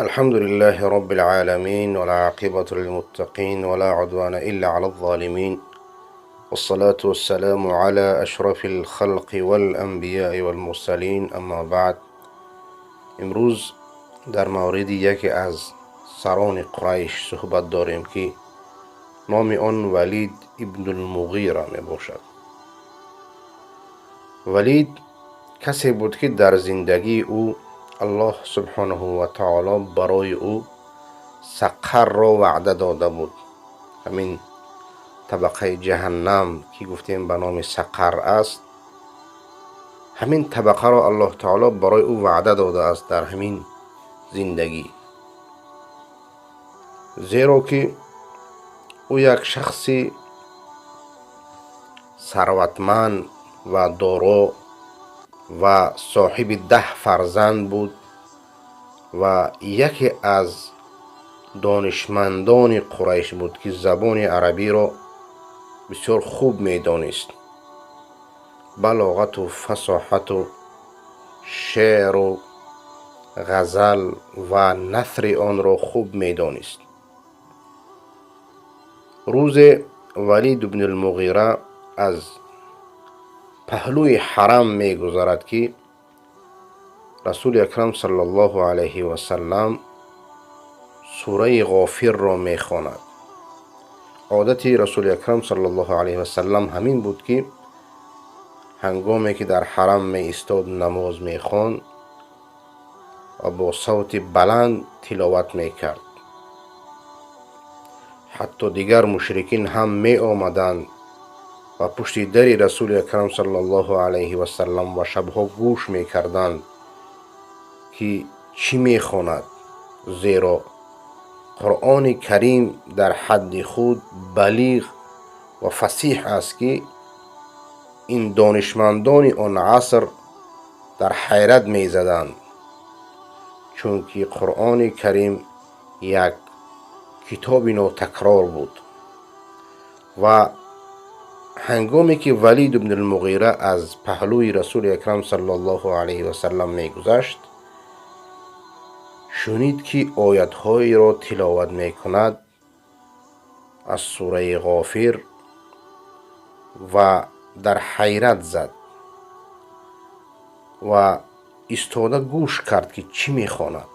الحمد لله رب العالمين، والعاقبة للمتقين، ولا عدوان إلا على الظالمين، والصلاة والسلام على أشرف الخلق والأنبياء والمرسلين، اما بعد. امروز در مورد یکی از سران قریش صحبت داریم که نام آن ولید ابن المغیره می باشد. ولید کسی بود که در زندگی او الله سبحانه و تعالی برای او سقر را وعده داده بود. همین طبقه جهنم که گفتیم به نام سقر است، همین طبقه را الله تعالی برای او وعده داده است در همین زندگی، زیرا که او یک شخصی ثروتمند و دارا و صاحب 10 فرزند بود و یکی از دانشمندان قریش بود که زبان عربی را بسیار خوب میدانست. بلاغت و فصاحت و شعر و غزل و نثر آن را خوب میدانست. روز ولید بن المغیره از پهلوی حرم میگذرد که رسول اکرم صلی الله علیه و سلم سوره غافر را میخواند. عادت رسول اکرم صلی الله علیه و سلم همین بود که هنگامی که در حرم می ایستاد نماز میخواند و با صوت بلند تلاوت میکرد. حتی دیگر مشرکین هم می آمدند و پشت در رسول اکرم صلی الله علیه و سلم و شبها گوش میکردند که چی میخواند، زیرا قرآن کریم در حد خود بلیغ و فصیح است که این دانشمندان آن عصر در حیرت میزدند، چون که قرآن کریم یک کتاب نوتکرار بود. و هنگامی که ولید بن المغیره از پهلوی رسول اکرم صلی الله علیه و سلم میگذشت، شنید که آیت‌هایی را تلاوت میکند از سوره غافر و در حیرت زد و ایستاده گوش کرد که چی میخواند.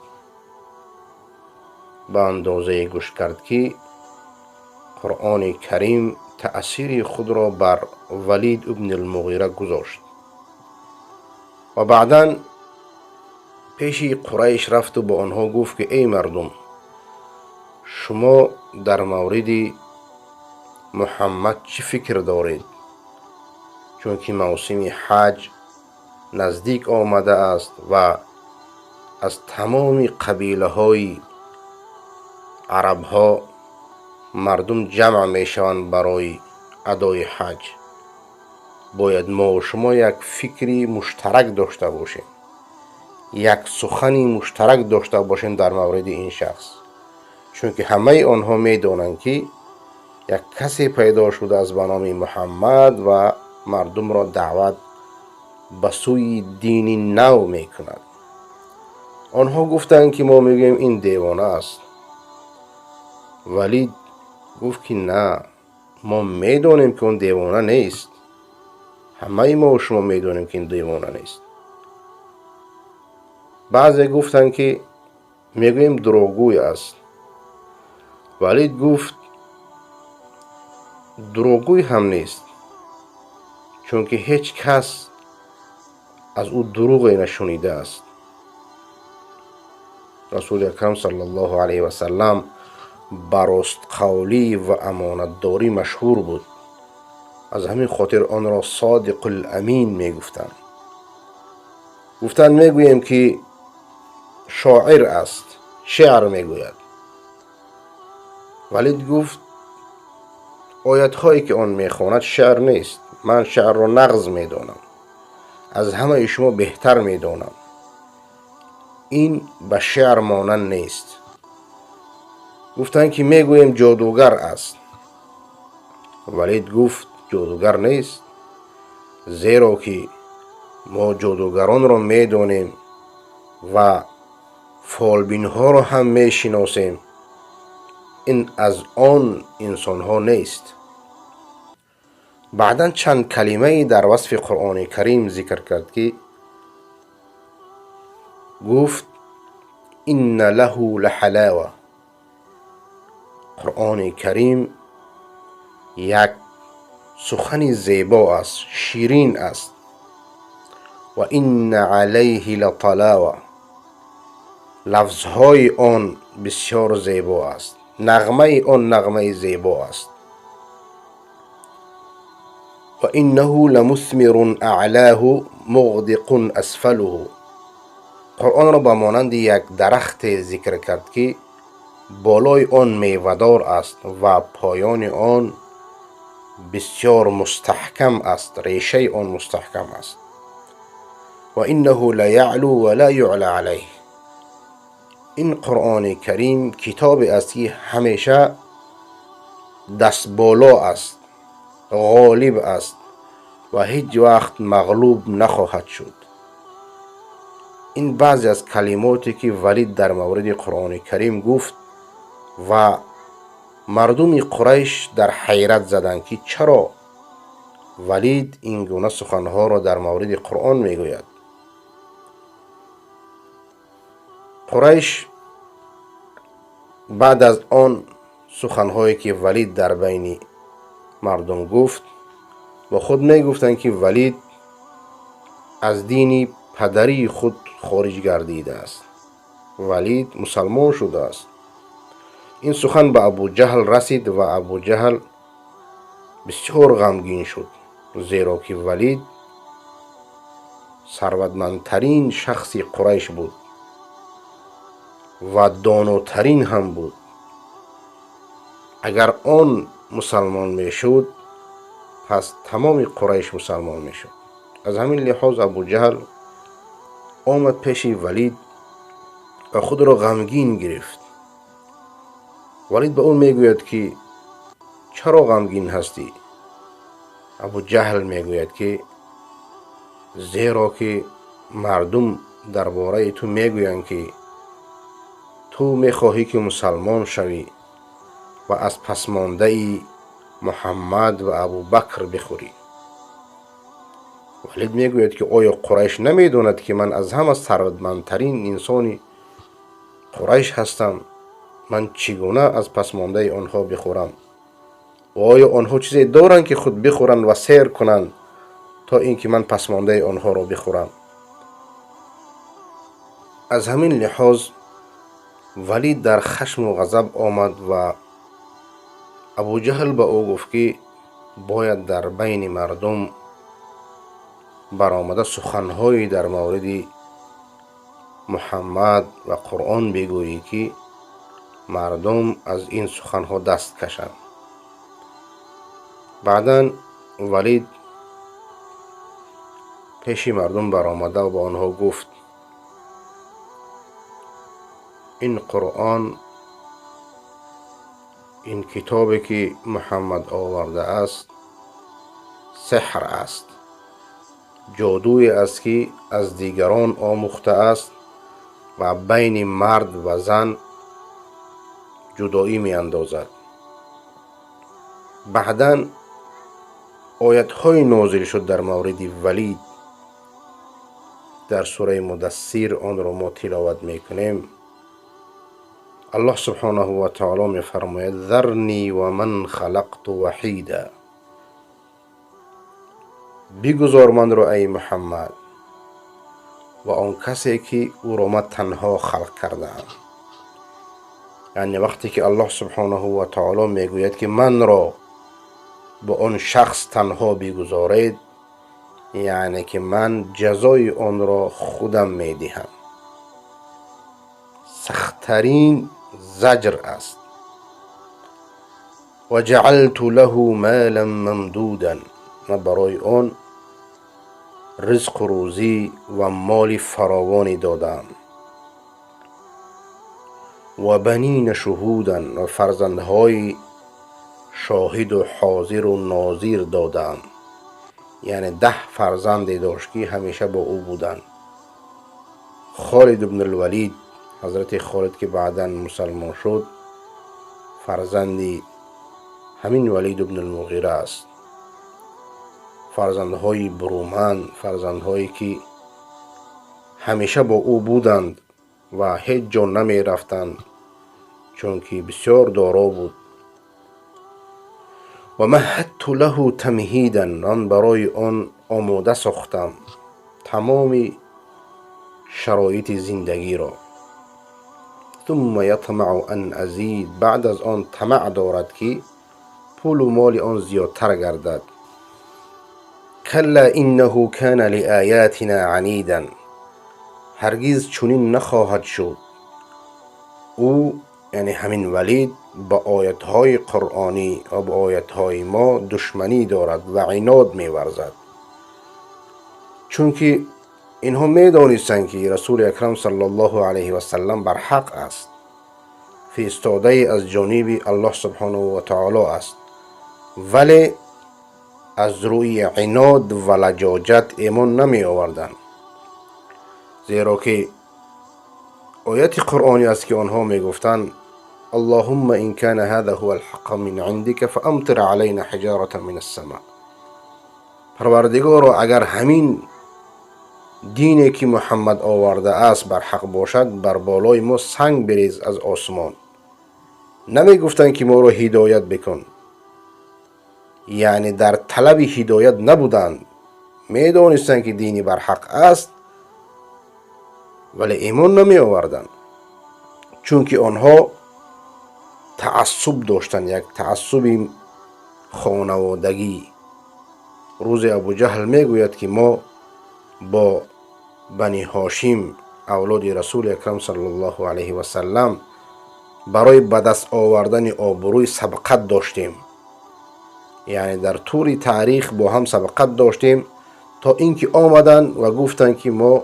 به اندازه گوش کرد که قرآن کریم تأثیر خود را بر ولید ابن المغیره گذاشت و بعدا پیش قریش رفت و با آنها گفت که ای مردم، شما در مورد محمد چی فکر دارید؟ چون که موسم حج نزدیک آمده است و از تمام قبیله های عرب ها مردم جمع می شوند برای ادای حج. باید ما و شما یک فکری مشترک داشته باشیم، یک سخنی مشترک داشته باشیم در مورد این شخص، چون که همه آنها می دانند که یک کسی پیدا شده از به نام محمد و مردم را دعوت به سوی دین نو می کند. آنها گفتند که ما میگوییم این دیوانه است. ولید گفت که نه، ما میدانیم که اون دیوانه نیست، همه ما و شما میدانیم که این دیوانه نیست. بعضی گفتند که میگوییم دروغگوی است. ولید گفت دروغگوی هم نیست، چون که هیچ کس از او دروغی نشنیده است. رسول اکرم صلی الله علیه و سلم به راستقولی و امانتداری مشهور بود، از همین خاطر آن را صادق الامین میگفتند. گفتند میگوییم که شاعر است، شعر میگوید. ولید گفت آیت هایی که آن میخواند شعر نیست، من شعر را نغز میدانم، از همه شما بهتر میدانم، این به شعر مانند نیست. گفتند که میگوییم جادوگر است. ولید گفت جادوگر نیست، زیرا که ما جادوگران را میدانیم و فالبین‌ها را هم میشناسیم، این از آن انسان‌ها نیست. بعدا چند کلمه در وصف قرآن کریم ذکر کرد که گفت إن له لحلاوة. قرآن کریم یک سخن زیبا است، شیرین است. و إن علیه لطلاوة، لفظهای آن بسیار زیبا است، نغمه آن نغمه زیبا است. و إنه لمثمر أعلاه مغدق أسفله. قرآن را به مانند یک درخت ذکر کرد که بالای آن میوه‌دار است و پایان آن بسیار مستحکم است، ریشه آن مستحکم است. و إنه لیعلو ولا یعلی علیه. این قرآن کریم کتاب است که همیشه دست بالا است، غالب است و هیچ وقت مغلوب نخواهد شد. این بعضی از کلماتی که ولید در مورد قرآن کریم گفت و مردم قریش در حیرت زدند که چرا ولید این گونه سخنها را در مورد قرآن میگوید. قریش بعد از آن سخنهایی که ولید در بین مردم گفت با خود میگفتند که ولید از دین پدری خود خارج گردیده است، ولید مسلمان شده است. این سخن به ابو جهل رسید و ابو جهل بسیار غمگین شد، زیرا که ولید ثروتمندترین شخص قریش بود و داناترین هم بود. اگر آن مسلمان میشد پس تمام قریش مسلمان میشد. از همین لحاظ ابو جهل آمد پیش ولید و خود را غمگین گرفت. ولید به اون میگوید که چرا غمگین هستی؟ ابو جهل میگوید که زیرا که مردم درباره تو میگویند که تو میخواهی که مسلمان شوی و از پسمانده محمد و ابو بکر بخوری. ولید میگوید که آیا قریش نمیداند که من از همه ثروتمندترین انسان قریش هستم؟ من چگونه از پسمانده آنها بخورم؟ و آیا آنها چیزی دارند که خود بخورند و سیر کنند تا اینکه من پسمانده آنها را بخورم؟ از همین لحاظ ولید در خشم و غضب آمد و ابو جهل به او گفت که باید در بین مردم برآمده سخنهایی در مورد محمد و قرآن بگویی که مردم از این سخنها دست کشند. بعدا ولید پیش مردم برآمده و به آنها گفت این قرآن، این کتابی که محمد آورده است، سحر است، جادوی است که از دیگران آموخته است و بین مرد و زن جدایی می اندازد. بعدا آیت های نازل شد در مورد ولید. در سوره مدثر آن را ما تلاوت میکنیم. الله سبحانه و تعالی می فرماید ذرنی و من خلقت وحیدا، بگذار من را ای محمد و آن کسی که او را من تنها خلق کردم. یعنی وقتی که الله سبحانه و تعالی میگوید که من را با آن شخص تنها بگذارید، یعنی که من جزای آن را خودم میدهم. سختترین زجر است. و جعلت له مالا ممدودا، من برای آن رزق و روزی و مال فراوانی دادم. و بنین شهودا، و فرزندهای شاهد و حاضر و ناظر دادم. یعنی 10 فرزند داشت که همیشه با او بودند. خالد بن الولید حضرت خالد که بعداً مسلمان شد فرزندی همین ولید ابن المغیره است. فرزندهای برومند، فرزندهایی که همیشه با او بودند و هیچ جا نمی رفتند، چون که بسیار دارا بود. و مهدت له تمهیدا، من برای آن آماده ساختم تمام شرایط زندگی را. ثم یطمع ان ازید، بعد از آن طمع دارد که پول و مال آن زیادتر گردد. کلا انه کان لآیاتنا عنیدا، هرگز چنین نخواهد شد. او یعنی همین ولید با آیتهای قرآنی و با آیتهای ما دشمنی دارد و عناد می‌ورزد، چون که اینها می‌دانستند که رسول اکرم صلی الله علیه و سلم بر حق است، فرستاده از جانب الله سبحانه و تعالی است، ولی از روی عناد و لجاجت ایمان نمی آوردند، زیرا که آیت قرآنی است که آنها می گفتند اللهم إن كان هذا هو الحق من عندك فأمطر علينا حجارة من السماء. پروردگارا اگر همین دینی که محمد آورده است بر حق باشد، بر بالای ما سنگ بریز از آسمان. نمی گفتند که ما را هدایت بکن، یعنی در طلب هدایت نبودند، می دانستند که دینی بر حق است ولی ایمان نمی آوردند، چون که آنها تعصب داشتند، یک تعصب خانوادگی. روز ابو جهل می گوید که ما با بنی هاشم اولاد رسول اکرم صلی الله علیه و سلم برای به دست آوردن آبروی سبقت داشتیم، یعنی در طول تاریخ با هم سبقت داشتیم تا اینکه آمدن و گفتند که ما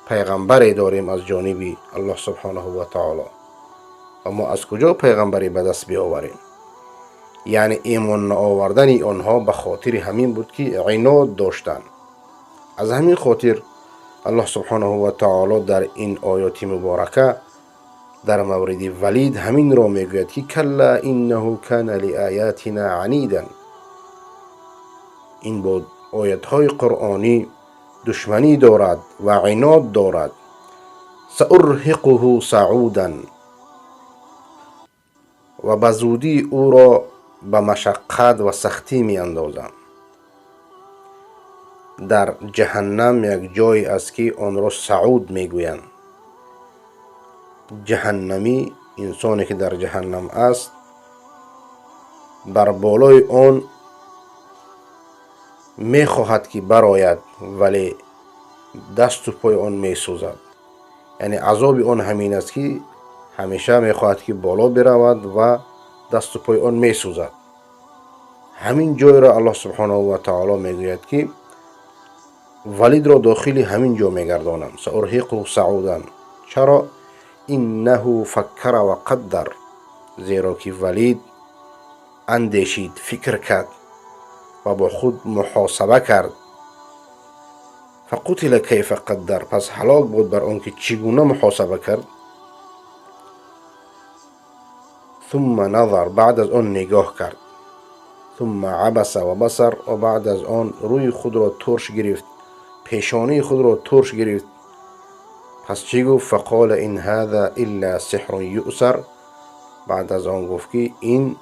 پیغمبری داریم از جانب الله سبحانه و تعالی و ما از کجا پیغمبری به دست بیاوریم. یعنی ایمان آوردن آنها به خاطر همین بود که عناد داشتند. از همین خاطر الله سبحانه و تعالی در این آیات مبارکه در مورد ولید همین را میگوید که کلا انه کان لآیاتنا عنیدا. این با آیت‌های قرآنی دشمنی دارد و عناد دارد. سأرهقه صعودا، و به زودی او را به مشقت و سختی می اندازم. در جهنم یک جای است که آن را صعود می گویند. جهنمی، انسانی که در جهنم است، بر بالای آن می خواهد که براید ولی دست و پای آن می سوزد. یعنی عذاب آن همین است که همیشه می خواهد که بالا برود و دست و پای آن می سوزد. همین جای را الله سبحانه و تعالی می گوید که ولید را داخل همین جا می گردانم. سأرهقه صعودا. چرا؟ انه فکر و قدر، زیرا که ولید اندیشید، فکر کرد و با خود محاسبه کرد. فقتل کیف قدر، پس هلاک بود بر آنکه چگونه محاسبه کرد. ثم نظر، بعد از آن نگاه کرد. ثم عبس و بصر، و بعد از آن روی خود را ترش گرفت، پیشانی خود را ترش گرفت. پس چی گفت؟ فقال این هذا الا سحر یؤثر. بعد از آن گفت که این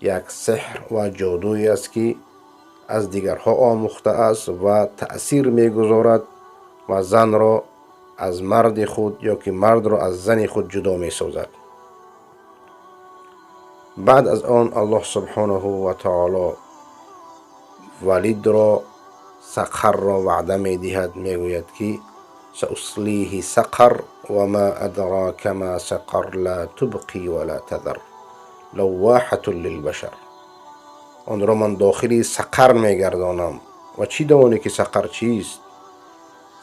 یک سحر و جادویی است که از دیگرها آموخته است و تأثیر میگذارد و زن را از مرد خود یا که مرد را از زن خود جدا میسازد. بعد از آن الله سبحانه و تعالی ولید را سقر را وعده میدهد، میگوید که سأصلیه سقر و ما ادراک ما سقر لا تبقی ولا تذر لواحة للبشر. آن را من داخلی سقر میگردانم. و چی دانی که سقر چیست؟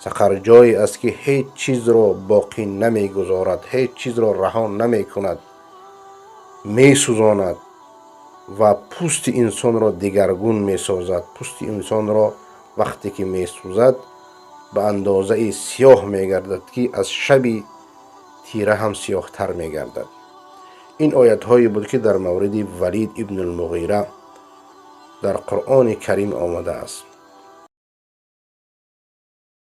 سقر جایی است که هیچ چیز را باقی نمیگذارد، هیچ چیز را رها نمیکند، میسوزاند و پوست انسان را دیگرگون میسازد. پوست انسان را وقتی که میسوزد به اندازه سیاه میگردد که از شب تیره هم سیاه‌تر می‌گردد. این آیت هایی بود که در مورد ولید ابن المغیره در قرآن کریم آمده است.